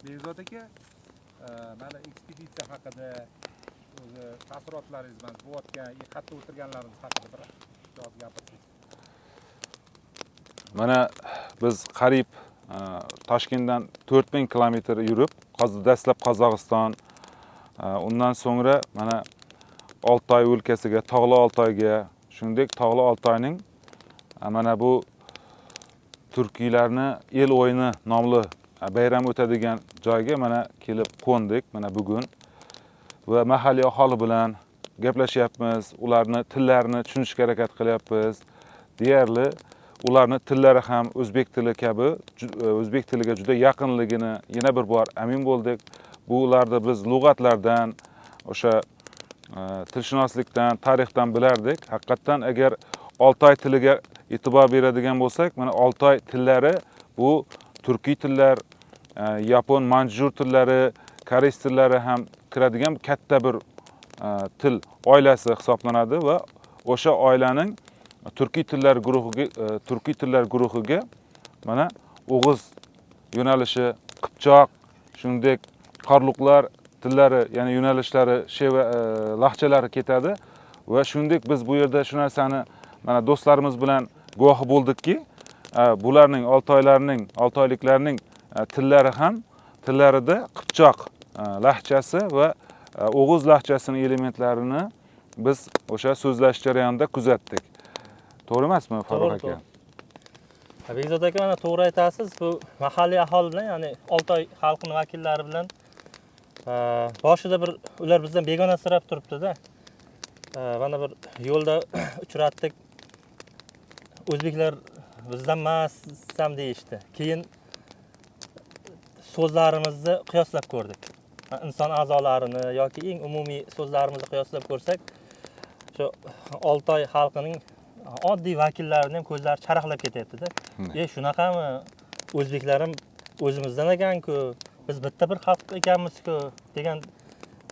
Bekzod aka, mana ekspeditsiya haqida o'zi taassurotlaringiz, mana bo'layotgan, qayerda o'tirganlarimiz haqida bir oz gapirsangiz. Mana biz qariyb Toshkentdan 4000 kilometr yurib, dastlab Qozog'iston, undan so'ngra mana Oltoy o'lkasiga, Tog'li Oltoyga, shuningdek Tog'li Oltoyning mana bu turkiylarni el o'yini nomli bayram o'tadigan joyga mana kelib qo'ndik mana bugun va mahalliy aholi bilan gaplashyapmiz, ularni tillarini tushunishga harakat qilyapmiz. Deyarli ularni tillari ham o'zbek tili kabi o'zbek tiliga juda yaqinligini yana bir bor amin bo'ldik. Bu ularni biz lug'atlardan, o'sha tilshunoslikdan, tarixdan bilardik. Haqiqatdan agar Oltoy tiliga e'tibor beradigan bo'lsak, mana Oltoy tillari bu turkiy tillar, yapon, manjur tillari, koreys tillari ham kiradigan katta bir til oilasi hisoblanadi va o'sha oilaning turkiy tillar guruhiga mana o'g'iz yo'nalishi, qipchoq, shuningdek qorluqlar tillari, ya'ni yo'nalishlari, sheva, lahjalari ketadi. Va shuningdek biz bu yerda shu narsani mana do'stlarimiz bilan guvohi bo'ldikki, bularning oltoylarning, oltoyliklarning tillari ham, tillarida qipchoq lahjasi va o'g'iz lahjasining elementlarini biz o'sha so'zlash jarayonida kuzatdik. To'g'ri emasmi, Farruh To'g'ri, aka? To'g'ri. Bekzod aka, mana to'g'ri aytasiz. Bu mahalliy aholi bilan, ya'ni Oltoy xalqini vakillari bilan boshida bir ular bizdan begonasirab turibdi-da. Mana bir yo'lda uchratdik. O'zbeklar bizdan emas ham deyishdi. Keyin so'zlarimizni qiyoslab ko'rdik. Inson a'zolarini yoki eng umumiy so'zlarimizni qiyoslab ko'rsak, shu Oltoy xalqining oddiy vakillarini ham ko'zlari charaqlab ketyapti-da. E, shunaqami? O'zbeklar ham o'zimizdan ekan-ku, biz bitta bir xalq ekanmiz-ku degan,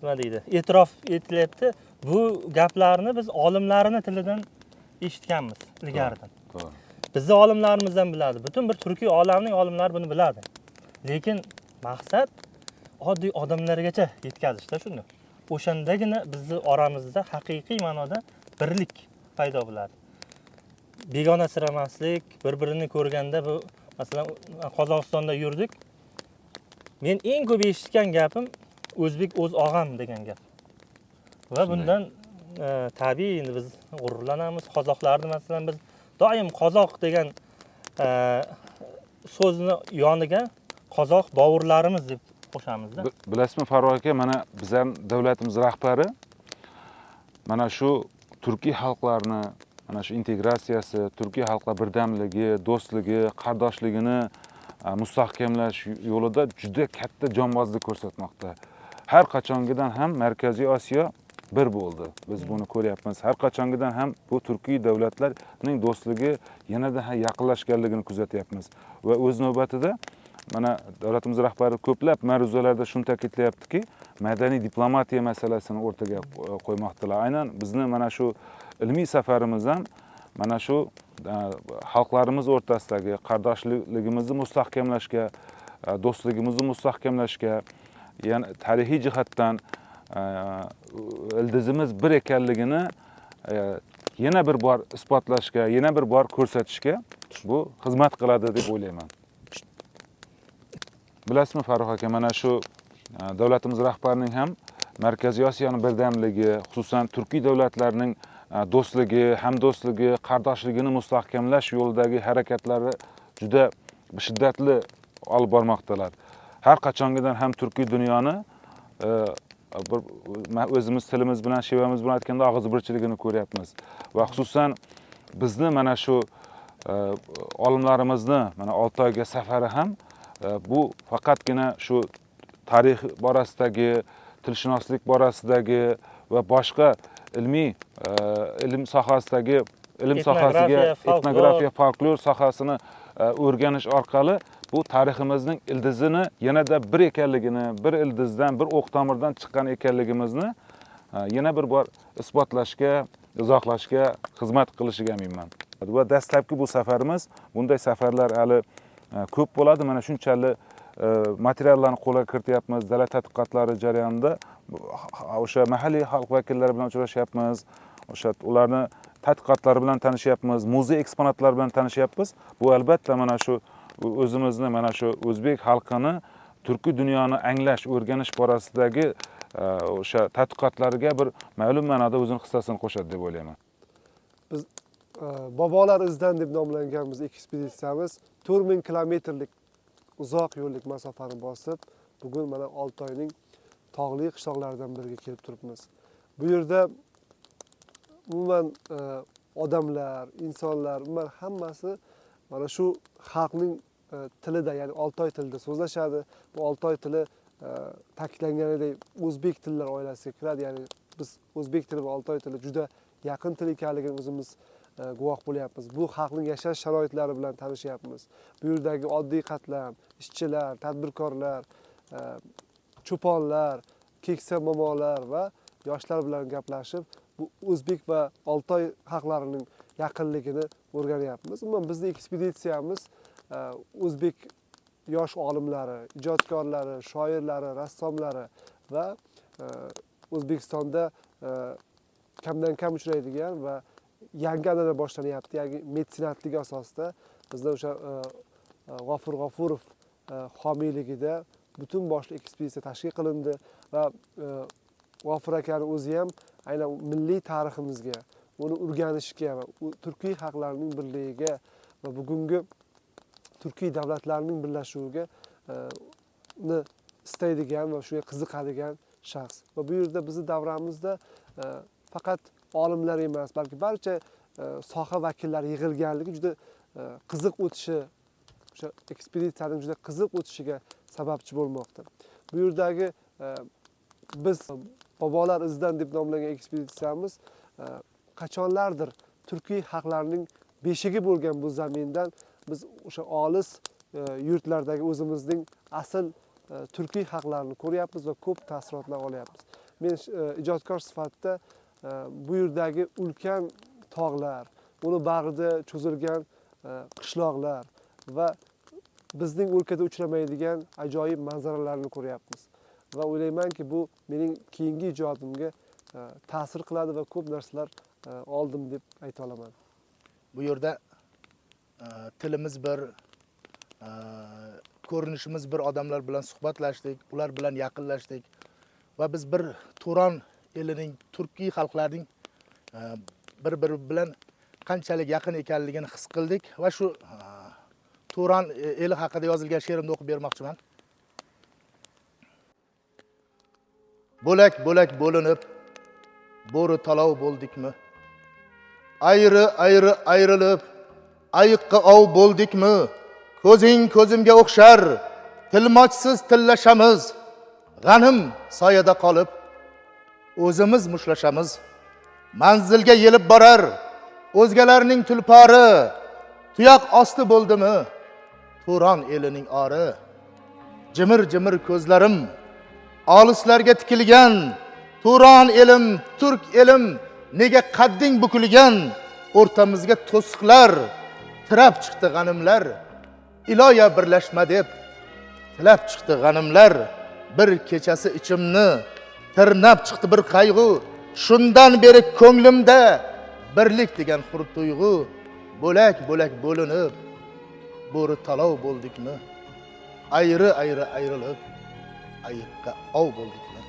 nima deydi, e'tirof etilyapti. Bu gaplarni biz olimlarini tilidan eshitganmiz ilgaridan. Bizni olimlarimiz ham biladi. Butun bir turkiy olamning olimlari buni biladi. Lekin maqsad oddiy odamlargacha yetkazishda shuni. O'shandagina bizni oramizda haqiqiy ma'noda birlik paydo bo'ladi. Begonasiramaslik, bir-birini ko'rganda bu, masalan, Qozog'istonda yurdik. Men eng ko'p eshitgan gapim "O'zbek o'z og'am" degan gap. Va bundan tabiiy endi biz g'ururlanamiz. Qozoqlarni, masalan, biz doim qozoq degan so'zni yoniga qozoq bovurlarimiz deb qo'shamizda. Bilasizmi, Farruh aka, mana bizlarning davlatimiz rahbari mana shu turkiy xalqlarni mana shu integratsiyasi, turkiy xalqlar birdamligi, do'stligi, qardoshligini mustahkamlash yo'lida juda katta jonbozlik ko'rsatmoqda. Har qachongidan ham Markaziy Osiyo bir bo'ldi. Biz buni ko'ryapmiz. Har qachongidan ham bu turkiy davlatlarning do'stligi yanada ham yaqinlashganligini kuzatyapmiz. Va o'z navbatida mana davlatimiz rahbari ko'plab ma'ruzalarda shuni ta'kidlayaptiki, madaniy diplomatiya masalasini o'rtaga qo'ymoqdalar. Aynan bizni mana shu ilmiy safarimiz ham mana shu xalqlarimiz o'rtasidagi qardoshligimizni mustahkamlashga, do'stligimizni mustahkamlashga, ya'ni tarixiy jihatdan ildizimiz bir ekanligini yana bir bor isbotlashga, yana bir bor ko'rsatishga bu xizmat qiladi deb o'ylayman. Bilasizmi, Farruh aka, mana shu davlatimiz rahbarining ham Markaziy Osiyoni birdamligi, xususan turkiy davlatlarning do'stligi, hamdo'stligi, qardoshligini mustahkamlash yo'lidagi harakatlari juda shiddatli olib bormoqdalar. Har qachongidan ham turkiy dunyoni bir o'zimiz tilimiz bilan, shevamiz bilan aytganda, og'izbirchiligini ko'ryapmiz. Va xususan bizni mana shu olimlarimizni mana Oltoyga safari ham bu faqatgina shu tarix borasidagi, tilshunoslik borasidagi va boshqa ilmiy ilm sohasidagi ilm sohasiga Etnografiya, folklor. Etnografiya, folklor sohasini o'rganish orqali bu tariximizning ildizini yanada bir ekanligini, bir ildizdan, bir o'q tomirdan chiqqan ekanligimizni yana bir bor isbotlashga, izohlashga xizmat qilishiga aminman. Va dastlabki bu safarimiz, bunday safarlar hali ko'p bo'ladi. Mana shunchalik. materiallarni qo'lga kirityapmiz, dala tadqiqotlari jarayonida o'sha mahalliy xalq vakillari bilan uchrashyapmiz, o'sha ularni tadqiqotlari bilan tanishyapmiz, muzey eksponatlari bilan tanishyapmiz. Bu albatta mana shu o'zimizni, mana shu o'zbek xalqini turkiy dunyoni anglash, o'rganish borasidagi o'sha tadqiqotlarga bir ma'lum ma'noda o'zini hissasini qo'shadi deb o'ylayman. Biz Bobolar izidan deb nomlangan biz ekspeditsiyamiz 4000 kilometrlik uzoq yo'llik masofani bosib, bugun mana Oltoyning tog'li qishloqlaridan biriga kelib turibmiz. Bu yerda umuman odamlar, insonlar, umuman hammasi mana shu xalqning tilida, ya'ni Oltoy tilida so'zlashadi. Bu Oltoy tili ta'kidlanganidek o'zbek tillar oilasiga kiradi, ya'ni biz o'zbek tili va Oltoy tili juda yaqin til ekanligini o'zimiz guvoh bo'lyapmiz. Bu xalqning yashash sharoitlari bilan tanishyapmiz. Bu yerdagi oddiy qatlam, ishchilar, tadbirkorlar, cho'ponlar, keksa momolar va yoshlar bilan gaplashib, bu o'zbek va Oltoy xalqlarining yaqinligini o'rganyapmiz. Umuman bizning ekspeditsiyamiz o'zbek yosh olimlari, ijodkorlari, shoirlari, rassomlari va O'zbekistonda kamdan kam uchraydigan va yangi an'ana boshlanyapti, ya'ni metsenatlik asosida bizda o'sha G'ofur G'ofurov homiyligida butun boshli ekspeditsiya tashkil qilindi va G'ofur akani o'zi ham aynan milliy tariximizga, uni o'rganishga va turkiy xalqlarning birligiga va bugungi turkiy davlatlarning birlashuviga ni istaydigan va shunga qiziqadigan shaxs. Va bu yerda bizni davramizda faqat olimlar emas, balki barcha soha vakillari yig'ilganligi juda qiziq o'tishi, o'sha ekspeditsiyaning juda qiziq o'tishiga sababchi bo'lmoqda. Bu yerdagi biz Bobolar izidan deb nomlangan ekspeditsiyamiz qachonlardir turkiy xalqlarning beshigi bo'lgan bu zamindan biz o'sha olis yurtlardagi o'zimizning asl turkiy xalqlarni ko'ryapmiz va ko'p taassurotlar olyapmiz. Men ijodkor sifatida bu yerdagi ulkan tog'lar, uni bag'rida cho'zilgan qishloqlar va bizning o'lkada uchramaydigan ajoyib manzaralarni ko'ryapmiz. Va o'ylaymanki, bu mening keyingi ijodimga ta'sir qiladi va ko'p narsalar oldim deb ayta olaman. Bu yerda tilimiz bir, ko'rinishimiz bir odamlar bilan suhbatlashdik, ular bilan yaqinlashdik va biz bir Turon elining, turkiy xalqlarning bir-biri bilan qanchalik yaqin ekanligini his qildik va shu Turon eli haqida yozilgan she'rimni o'qib bermoqchiman. Bo'lak-bo'lak bo'linib, bo'ri talov bo'ldikmi? Ayri-ayri ayrilib, ayiqqa ov bo'ldikmi? Ko'zing ko'zimga o'xshar, tilmochsiz tillashamiz. G'anim soyada qolib, o'zimiz mushlashamiz. Manzilga yelib borar, o'zgalarning tulpori. Tuyoq osti bo'ldimi? Turon elining ori. Jimir-jimir ko'zlarim olislarga tikilgan. Turon elim, turk elim, nega qadding bukilgan? O'rtamizga to'siqlar tirab chiqdi g'animlar. Iloya birlashma deb tilab chiqdi g'animlar. Bir kechasi ichimni tirnab chiqdi bir qayg'u. Shundan beri ko'nglimda birlik degan hur tuyg'u. Bo'lak-bo'lak bo'linib, bo'ri talov bo'ldikmi? Ayri-ayri ayrilib, ayiqqa ov bo'ldikmi?